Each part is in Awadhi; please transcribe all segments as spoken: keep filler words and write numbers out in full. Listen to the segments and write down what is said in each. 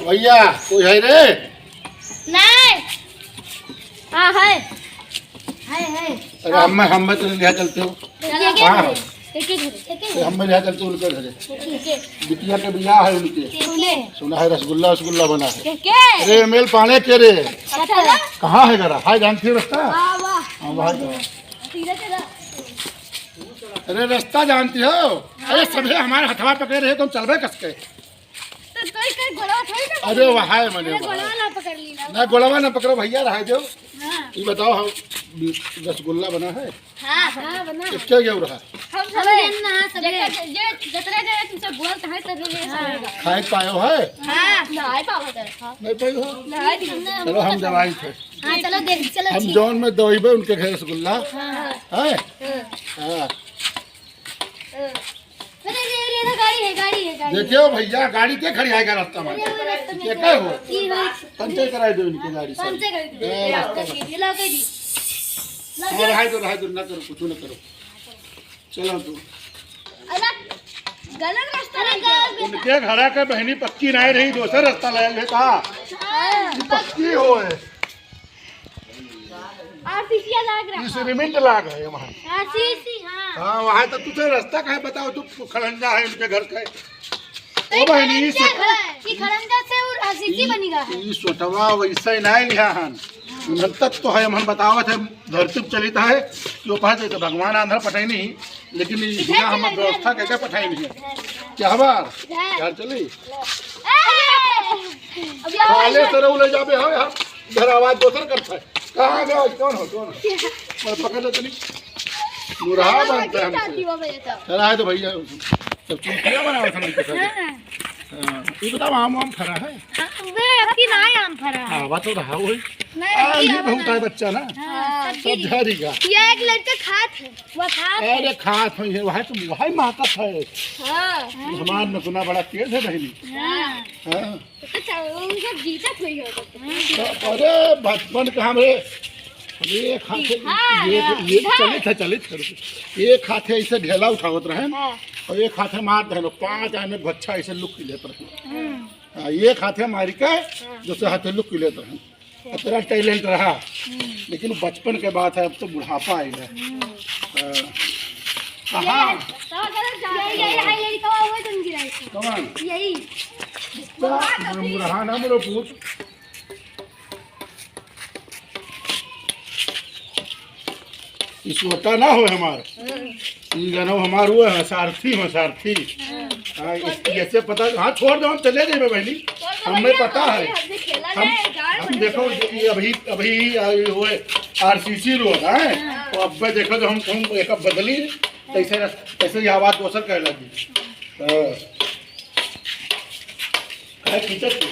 भैया, कोई है रे? नहीं। हाँ, है। है, है। अरे, हम, हम तो लिहा चलते हो। चलो। हाँ। एक ही घर। एक ही घर। हम लिहा चलते उनके घरे। एक ही। बिटिया के बियाह है उनके। के, के? सुना है रसगुल्ला, रसगुल्ला बना है। के, के? अरे, एम एल पांडे के रे। अच्छा। कहाँ है घरा? हाय, जानती हो रास्ता? वाह, वाह। हाँ, वहाँ तो। सीधा चला। अरे, रास्ता जानती हो? अरे, सभे हमारे हथवा पकड़े रहे, तुम चलबे कस के। तो कोई, कोई गोलवा थोड़ी ना अरे पकड़ी। वहाँ है मने अरे वहाँ। गोलवा ना पकड़ ली ना। ना गोलवा ना पकड़ो भैया, रहा दो। हाँ। ये बताओ, हम रसगुल्ला बना है? हाँ, हाँ, बना। इसके क्या रहा? हम सब अरे, जन ना, सब जगह, जन। जे, जे, जतरा जगह तुमसे बोलत है, तब ये सब हाँ। होगा। खाए पायो है? हाँ, नहीं पावत है। नहीं पायो हो? नहीं, नहीं। चलो, हम दवाई थे। हाँ, चलो देख, चलो हम ठीक। जौन में दवाई बे उनके घर रसगुल्ला। हाँ। है? हाँ। हाँ। अरे, अरे, अरे, अरे, गाड़ी है, गाड़ी है, गाड़ी है। देखियो भैया, गाड़ी के खड़ी आएगा रास्ता में? अरे, वो रास्ता में ये क्या हो? ये हो। पंचर कराई दो इनकी गाड़ी सारी। पंचर कर दो। ए, ये रास्ता लाओ, में। ये लाओ, कर दी। लाओ, और लाओ। रहाई दो, रहाई दो, ना करो, कुछ ना करो। चलो तू। अलग, गलत रास्ता अरे, नहीं गया। गलत। उनके घरा के बहनी पक्की नहीं रही, दूसरा रास्ता ले ले का? हाँ। ये पक्की हो है। आरसीसी लाग रहा। ये सीमेंट लाग है वहाँ। आरसीसी, हाँ। हाँ, वहाँ तो तुझे रास्ता कहाँ बताओ, तू खड़ंजा है उनके घर का। तो ओ बहनी, ये खड़ंजा से, है। ये खड़ंजा से और आरसीसी ये, बनेगा है। ये सोटवा वैसे ही नहीं लिहा हन। उन्हन तक तो है, हम बतावत है, धरती पे चलित है, जो कहा जाए तो भगवान आंध्र पठाई नहीं, लेकिन ये इधर हिना हम चला, व्यवस्था इधर कैसे चला। पठाई नहीं है। क्या बात? इधर। यार चली? ए! अब साले सरऊ ले जाबे, हाँ, यार। इधर आवाज दोसर करता है। कहाँ गया? कौन हो? कौन हो? मैं पकड़ लेते नहीं। मुरहा बनता है हमसे। चला है तो भैया, सब चुटिया बनावत हम इनके साथ। हाँ। हाँ। ये बताओ, आम वाम फरा है? हाँ, वे अबकी ना आम फरा है। हाँ, बात तो रहा वही। नहीं, आ, अबकी ये आम बहुत ना। है बच्चा ना। हाँ, सब सब गिरी। झरी का। ये एक लड़का खात है, वो खात है। अरे खात है, वही तो, वही माकत है। हाँ। हमार नकुना बड़ा तेज है बहनी। हाँ। हाँ। तो, तो उनका जीता थोड़ी होगा। तो, अरे बचपन के हमरे, एक हाथे, हाँ, ये, हाँ, ये हाँ। चलित है, चलित है, रुको। एक हाथे ऐसे ढेला उठावत रहे हाँ। और एक हाथे मार दे, पाँच आने भच्छा ऐसे लुक लेत रहे। हम्म। हाँ, एक हाथे मारी के हाँ। दूसरे हाथे लुक लेत रहे। इतना टैलेंट रहा, हम्म। लेकिन बचपन के बात है, अब तो बुढ़ापा आइल है। हम्म। हाँ। कहाँ? यही, यही, यही, यही, कहाँ हुआ तुम गिराई थी? कौन? यही। क्या? बुढ़ाना बोलो पूछ। ई सोटा ना हो हमार। हम्म। ई जनऊ हमार वो है, सारथी हो, सारथी। हाँ। हाँ, इस, ऐसे पता, हाँ, छोड़ दो, हम चले जाइबे बहनी। छोड़ दो हमें भैया, पता हमें, है। हमसे खेला हम, जाए, गाड़ हम बजा देखो, जाए। ये अभी, अभी, आ, वो है, आरसीसी रोड है। हाँ। तो अब देखो, जो हम, हम एक बदली, तैसे, तैसे ये आवाज दोसर करे लगी। हाँ। है खींचत तू।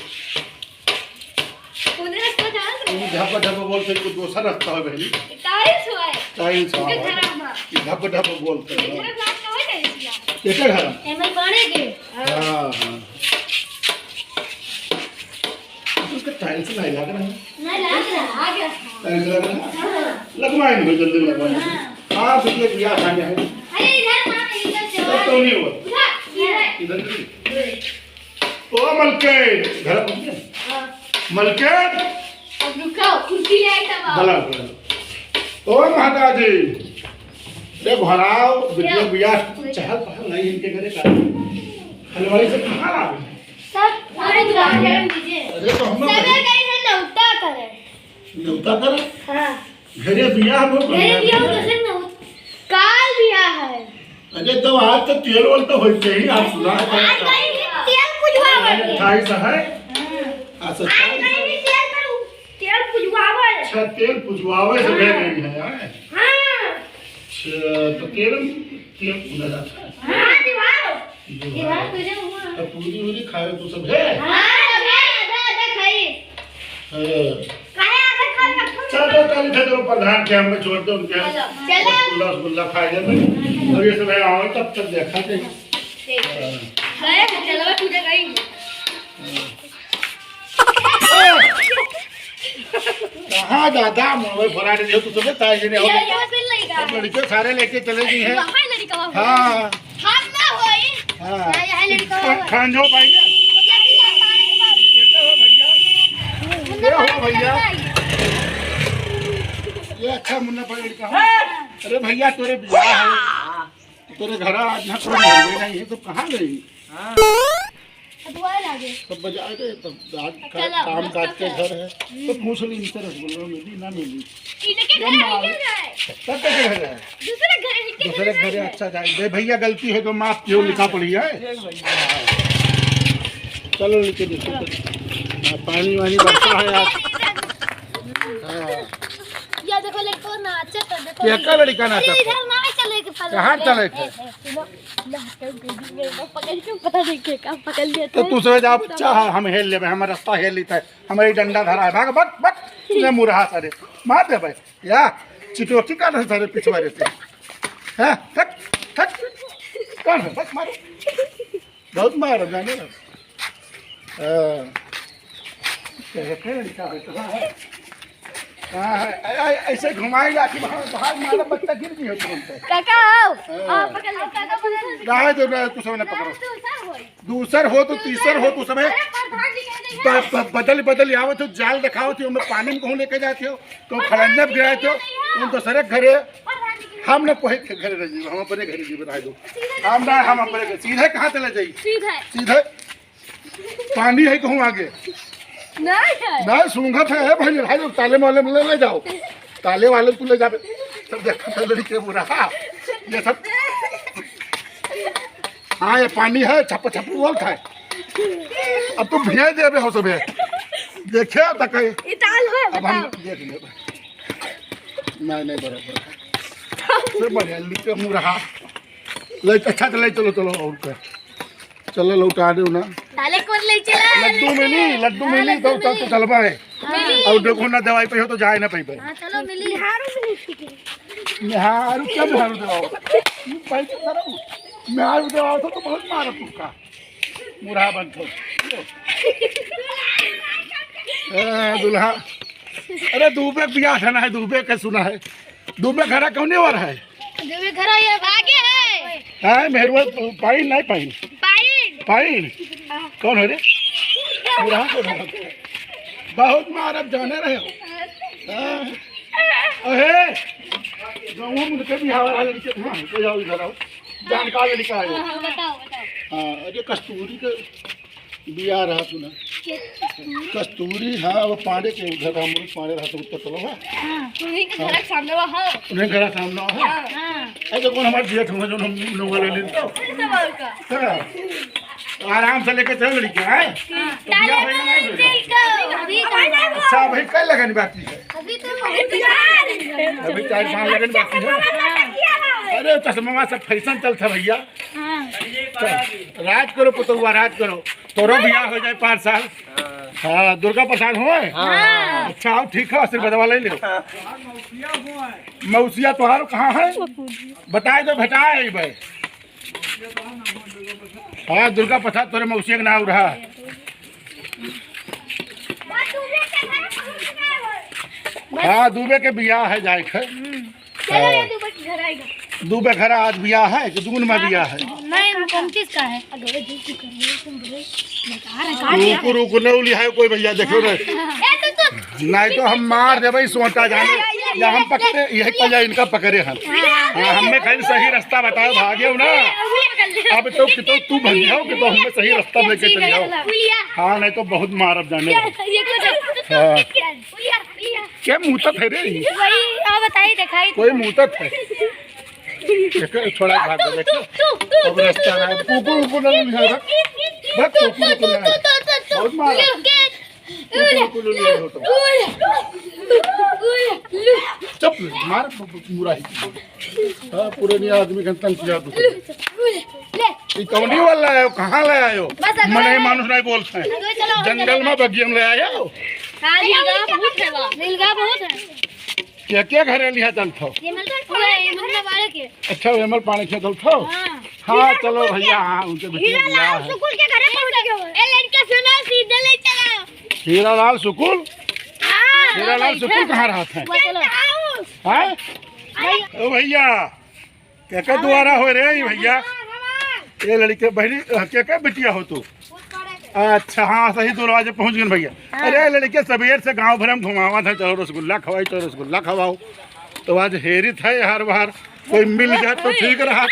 कौन रास्ता जात रहे? तू ढप ढप बोल से कुछ दोसर रास्ता है बहनी। टाइल्स हुआ है। टाइल्स हुआ इनके है। घर में। ये ढप ढप बोलते हैं। इधर रास्ता है टाइल्स का। एकर घर? एमएल पांडे के। हाँ, हाँ। उसका टाइल्स नहीं लग रहा है। नहीं लग रहा, आ गया। टाइल्स लग रहा है? हाँ। लगवाएंगे, जल्दी लगवाएंगे। हाँ। हाँ, भैया, भैया, आ गया है। अरे, इधर ना, इधर से तो नहीं हुआ। उधर, इधर। इधर से। ओ मलकिन, घर पहुंच गए? हाँ। मलकिन! अब रुको, कुर्सी ले आई तब आओ। बुला, बुला। ओ माता जी, रे भराव, बिटिया क्या? बिया, चहल पहल नहीं इनके घरे का। हलवाई से कहाँ आ गए? सब, अरे, दुकान गरम दीजिए। अरे, तो हम लोग सबे गए हैं नौता करे। नौता करे? हाँ। घरे बियाह हो गया। घरे बियाह हो, कैसे ना हो? काल बियाह है। अरे, तो आज तो तेल वेल तो होई के ही, आप सुना है। आज कहीं भी तेल पुजवावे अरे, के। अट्ठाईस है। हाँ। आज आज सत्ताईस कहीं है। भी तेल पर उ-, तेल पुजवावे। अच्छा, तेल पुजवावे से हाँ। भेज रही है, हाँ? हाँ। अच्छा, तो तेल, तेल पुजा जाता है। हाँ, दीवार। दीवार। दीवार पूजा हुआ। तो पूरी वूरी खाए तो सब है? हाँ, सब है, आधा, आधा खाई। हाँ। काहे आधा खा रखो? चल, तो चल, इधर तो प्रधान के हम छोड़ दो, उनके चलो, चलो। रसगुल्ला, रसगुल्ला खा लेते हैं। और ये सब है, आओ, तब तक देखा जाए। ठीक है। हाँ। गए, चलो, पूजा करेंगे। हाँ। कहाँ दादा, मोबाइल फोड़ा दे, तू तो बताए नहीं हो। ये, ये फिर नहीं गा। सब लड़के सारे लेके चले गए हैं। वहाँ लड़का हुआ। हाँ। हम ना होई। हाँ। यहाँ, यहाँ लड़का हुआ। खान जो पाई ना। ये भी यहाँ पानी, पानी। ये हो भैया, ये अच्छा मुन्ना पकड़ का हो। अरे भैया, तोरे बियाह है, तोरे घर आज ना कोई मिलबे नहीं है, तो कहाँ गई? हाँ। दुआरे लागे। तब बजा के, तब आज का-, चलो, काम काज के घर है, तो पूछ ली इनसे, रसगुल्ला मिली ना मिली? इनके घर है, इनके घर है। तब के घर है? दूसरे घर है, इनके दूसरे घर है। अच्छा जाए दे भैया, गलती है तो माफ कियो, लिखा पड़ी है। चलो, लेके देखो तो। हाँ, पानी वानी बरसा है आज। हाँ। या देखो, लड़को नाचत है, देखो। ये का लड़का नाचत है? इधर ना चले के पहले। कहाँ चले थे? ए, ए, सुनो, ना, पकड़ के पता नहीं के का पकड़ लिया तो था। तू समझ जा, बच्चा है, हम हेल लेबे, हमारा रास्ता हेल लेता है, हमारी डंडा धरा है, भाग, भाग, भाग, ले मुरहा सारे, मार दे भाई, या चिटोटी काट है सारे पिछवाड़े से, हाँ, थक, थक, काट है, बस मारो। बहुत मार जाने ना। हाँ। कैसे क्या बेटा? हाँ, हाँ, ऐ-, ऐ-, ऐसे घुमाएगा कि बाहर, बाहर मारा बच्चा गिर भी हो तुरंत। काका आओ। हाँ। हाँ, पकड़ लो, काका पकड़ लो। रहे दो, रहे, कुछ ना पकड़ो। दूसर हो तो तीसर हो तो समय अरे, प्रधान जी कह रहे हैं। ब-, ब-, बदल, बदल आवत हो, जाल देखावत हो, मैं पानी में कहूँ लेके जाते हो, तो खड़ंजा पे गिराए थे, तुम दूसरे घरे। हम ना कोई के घरे रह जाइए, हम अपने घरे जी बना दो। हम ना, हम अपने घरे, सीधे कहाँ चले जाइए? सीधे। सीधे। पानी है कहूँ आगे? नहीं है। नहीं, सूंघत है, है भाई, भाई, ताले वाले में ले, ले जाओ। ताले वाले तू ले जाबे। सब देखो तो लड़के बुरा। ये सब। हाँ, ये पानी है, छप छप बोलता है। अब तुम भेज देबे हो सबे। देखे तक है। इटाल है, अब हम बताओ। देख लेबे। नहीं, नहीं, बराबर। से बढ़िया, लड़के मुरहा। ले, अच्छा, तो ले चलो, चलो, और क्या। चलो, लौटा दो ना। ताले कौन ले चला? लड्डू मिली, लड्डू हाँ, मिली, लड्डू तो, तो, मिली। तो चलबा है। मिली। और देखो ना, दवाई पे हो तो जाए ना पाइबे। हाँ, चलो, मिली। मेहारू मिली। मेहारू क्या मेहारू दवाओ? भाई, तो करो। मेहारू दवाओ तो, तो बहुत मारो तुमका। मुरहा बंद हो। ए, दुल्हा। अरे, दूबे बियाह है ना, है, दूबे के सुना है। दूबे घरा कौने ओर है? दूबे घरा ये आगे है। हाँ, मेहरुआ पाइन नहीं पाइन? पाइन। पाइन? हाँ। कौन है रे? बुढ़ा को ना। बहुत मारब जाने रहे हो। हाँ। अहे, गाँव में उनके भी हवा लड़के, हाँ, तो जाओ इधर आओ। जानकार लड़का है। हाँ, हाँ, बताओ, बताओ। हाँ, अरे कस्तूरी के बियाह रहा सुना। के कस्तूरी? कस्तूरी, हाँ, वो पांडे के उधर रहा, अमरूद पांडे रहा, तो उत्तर चलो, हाँ। हाँ, उन्हीं के घर के सामने वहाँ। उन्हीं घर के सामने वहाँ। हाँ। हाँ। ऐसे कौन हमारे जेठ हुआ जो हम लोग वाले लेते हो? ऐसे बोल का। हाँ। तो आराम से लेके चल लड़के, हैं? हाँ। तो बियाह होने नहीं होगा। अभी कहाँ? अच्छा, अभी कई लगन बाकी है? अभी तो बहुत यार। अभी चार पाँच लगन बाकी है। हाँ। अरे, चश्मा से फैशन चलता भैया। हाँ। राज करो पुतौआ, राज करो। तोरो बियाह हो जाए पाँच साल। हाँ, दुर्गा प्रसाद हो। हाँ। अच्छा, आओ, ठीक है, आशीर्वाद वाला ही ले। मौसिया तोहार कहाँ है? बताए तो भेटाए है भाई। हाँ, दुर्गा प्रसाद तोरे मौसिया के नाम रहा। हाँ, दूबे के बियाह है, जाए के। चलो हाँ। ये दूबे के घर आएगा। दूबे घर आज बियाह है कि दून में बियाह है? नहीं, उनतीस का है। अगर ये दूसरी कर रहे हो, तुम बड़े बेकार है, काट दिया। रुको, रुको, नहीं उली है कोई भैया, देखो ना। ए, तो, तो। नहीं तो हम मार देबे सोटा जाने। या हम पकड़े, यही पहले इनका पकड़े हम। हाँ। हाँ, हमें कहीं सही रास्ता बताओ, भागे हो ना। अब तो कि तो तू भगियो कि तो हमें सही रास्ता लेके चले जाओ। हाँ, नहीं तो बहुत मारब जाने। ये, ये कुछ हाँ। क्या मुँह तक है रे? वही, हाँ, बताइए, दिखाई। कोई मुँह तक है? देखे, थोड़ा भाग तू, देखो। तू, तू, अब तू, रास्ता तू, है। तू, कुकुर, कुकुर ना मिल जाएगा। बस कुकुर, कुकुर ना। बहुत मारा। कुकुर, कुकुर ले लो तो। चुप, मार, मुरा ही। हाँ, पुरानी आदमी का तंग किया तू। ई कौनी वाला आयो? कहाँ ले आयो? बस, अगले मने मानुष नहीं बोलते हैं। अगले चलो, जंगल में बगियम ले आयो। हाँ, नीलगाय बहुत है बा। नीलगाय बहुत है। के, के घरे लिहा चलत हो? ये मल पूरा ये मल बाड़े के। अच्छा, ये मल पानी खेत उठो। हाँ। हाँ, चलो भैया, हाँ, उनके बेटी हीरा बियाह लाल है। सुकुल के घरे पहुँच गए। ए, लड़का सुना, सीधे ले चला। हीरा लाल सुकुल? हाँ। हीरा लाल सुकुल कहाँ रहत है? वो चलो। हाँ? ओ भैया, केकर दुआरा हो रे ई भैया? ए लड़के बहनी, केकर बिटिया हो तू? अच्छा, हाँ, सही दरवाजे पहुँच गए भइया। हाँ। अरे लड़के, सबेर से गाँव भर हम घुमावत है, चलो रसगुल्ला खवाई, चलो रसगुल्ला खवाओ। तो आज हेरित है हर बार कोई मिल जाए तो ठीक रहा।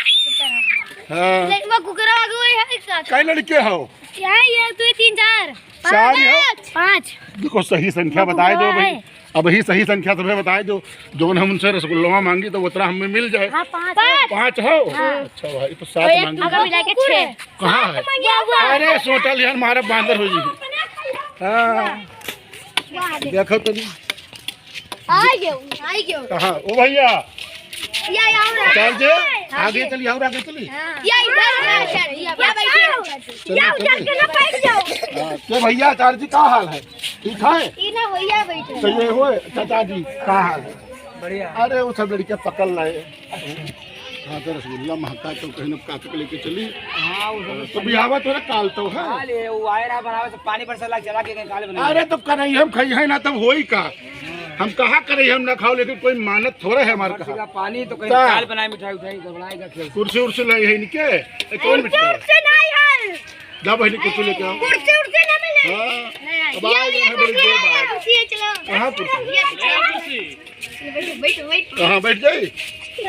हाँ। लड़का कुकरा आ गया है का? कई लड़के हो? क्या है ये? तो ये तीन, चार। चार ही हो? पाँच। पाँच। देखो, सही संख्या बताए दो भाई। अब ही सही संख्या तुम्हें बताए दो, जौन हम उनसे रसगुल्लवा मांगी तो उतना हमें मिल जाए। हाँ, पाँच। पाँच। पाँच हो? हाँ। अच्छा भाई, तो सात तो एक मांगी। अगर मिला के छह। कहाँ है? बाबा। अरे सोटा लिहन मारे बांदर हो जी। हाँ। देखो तो नहीं। आ गयो, आ गयो। कहाँ? ओ भइया। या, या, या। चल जे, आगे चली, और आगे चली। हाँ। या इधर, या, या, या बैठो। चलो, या उधर चलो। के ना बैठ जाओ। हाँ, के भइया, चार जी का हाल है? ठीक है? ई ना भइया बैठे। तो ये होए, चाचा जी, का हाल है? बढ़िया। अरे, वो सब लड़के पकड़ लाए। हाँ, तो रसगुल्ला महका तो कहीं ना काट के लेके चली। हाँ, वो सब तो बिहावा तोरा काल तो है। हाँ, ले, वो आए रहा बनावे तो पानी पर से लाग चला के कहीं काल बनावे। अरे, तो करई हम खाई है ना, तब होई का? हम कहा करई हम ना खाओ, लेकिन कोई मानत थोड़ा है हमारे कहा। पानी तो कहीं का? काल बनाए, मिठाई उठाई गड़बड़ाएगा खेल। कुर्सी उर्सी लाई है इनके? ए, कौन कुर्सी बिठा? उर्सी नहीं है। जा बहिनी, कुर्सी लेके आओ। कुर्सी उर्सी ना मिले। हाँ। नहीं, अब ये, आओ, ये यहाँ बड़ी कुर्सी देर है, बाद। कुर्सी है, चलो। कहाँ कुर्सी? ये चलो। बैठो, बैठो, बैठो। कहाँ बैठ जाई?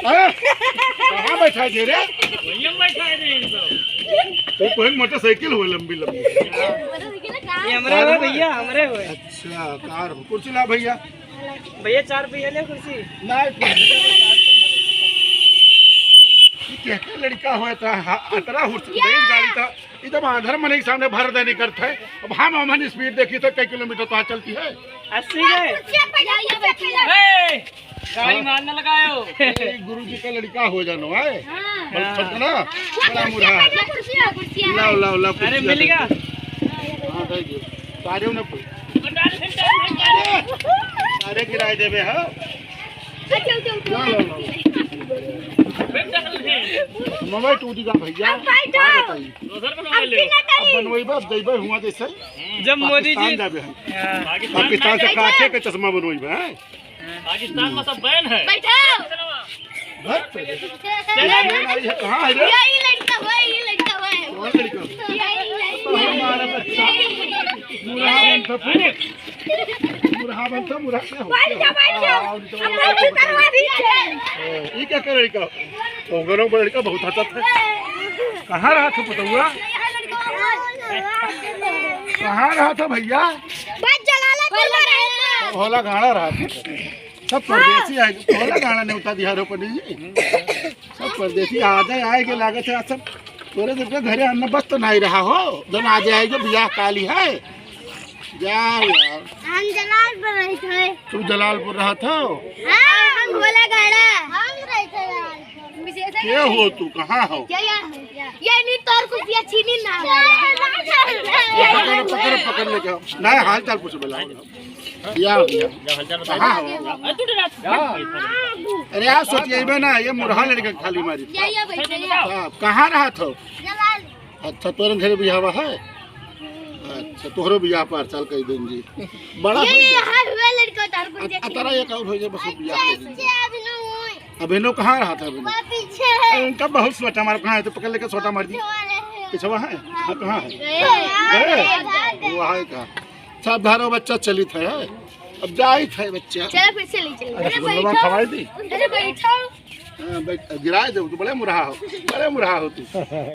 हाँ? कहाँ बैठा दे रे? वहीं बैठा दे इनको। तो कोई मोटरसाइकिल हो लंबी लंबी। ये हमरे हो भइया, हमरे हो। अच्छा, कार हो। कुर्सी ला भइया। भइया, चार पहिया ले कुर्सी। नहीं, कुर्सी। ये क्या, क्या लड़का हो, इतना हा-, इतना हुर्स-, तेज गाड़ी था। ई जब आंधर मनई के सामने भर दे निकरत है, अब हम हमन स्पीड देखी तो कई किलोमीटर तो चलती है। अस्सी है। ए, गाड़ी मार न लगायो। ए, गुरु जी का लड़का हो जानो है। हाँ। बहुत छोटा ना, हाँ। बड़ा मुरहा है। कुर्सिया, कुर्सिया। लाओ, लाओ, लाओ, अरे, कुर्सिया मिल गया। हाँ, thank you। सारे उन्हें अरे गिराए देबे, हाँ? अच्छा, अच्छा, अच्छा। ला, ला, ला। मम्मी टूट गया भइया। अब भाई जाओ। का बताई? उधर बनवा अब ले। कितना अब करी? बनवाइबे, अब जइबे हुआ जैसे जब मोदी जी पाकिस्तान जाबे हम। हाँ। पाकिस्तान से काचे के चश्मा बनवाइबे, हैं? पाकिस्तान में सब बैन है। बैठो। भाग पहले। चलो। ये नहीं है, कहाँ है रे? यही लड़का हुआ है, ये लड़का हुआ है। कौन लड़का? यही, यही, यही। हमारा बच्चा। यही। मुरहा बन था, मुरहा बन था, मुरहा क्या हो? बैठ जा, बैठ जा। हाँ, और तो हम लोग उतरवा दीजिए। ए, ये क्या कर लड़का? ओगरों पर लड़का बहुत हंसत है। कहाँ रहा था पतौआ? कहाँ रहा था भइया? बस जलालपुर में रहे थे। सब होला गाड़ा रहा था। सब परदेसी आए, होला गाड़ा नेवता दिहा रहो पंडित जी। सब परदेसी आ जाए, आए के लागत है, आज सब तोरे सबके घरे अन्न बस तो नहीं रहा हो, जन आ जाए जो बियाह काली है। जाओ यार। हम जलालपुर रहे थे। तू जलालपुर रहा था? हाँ, हम होला गाड़ा। हम रहे थे यार। के हो तू, कहाँ हो? क्या यार? ये नहीं तोर कुछ ये छीनी ना। पकड़, पकड़, पकड़ लेके आओ। नहीं, हाल चाल पूछो, बुलाओ। या, या। कहाँ हो? अरे, आप सोचिए बे ना, ये मुरहा लड़के खाली मारी। या, या, बैठे, या। हाँ, कहाँ रहा था? जलाल। अच्छा, तोरे घरे बियाहवा है? अच्छा, तोहरो बियाह पर चल कह दें जी। बड़ा ये, हो ये गया। हर हुए लड़का तार को अ-, देख अतरा ले। एक और हो जाए, बस बियाह हो जाए। अच्छा, अभी ना हुए। अभिनव कहाँ रहा था अभिनव? वो पीछे है। अरे, उनका बहुत सोटा मार, कहाँ है? तो पकड़ लेके सोटा मार दी। पीछे वाले हैं। पिछवा है? हाँ। हाँ, कहाँ है? गए। गए? गए। वो है कहाँ? सब धरो बच्चा चलित है, है? अब जाइत है बच्चा। चलो फिर से ले चलिए। अरे, अरे, रसगुल्ला बैठो। खवाई दी। अरे, बैठो। हाँ, बैठ, गिराए दे, तू बड़े मुरहा हो, बड़े मुरहा हो तू।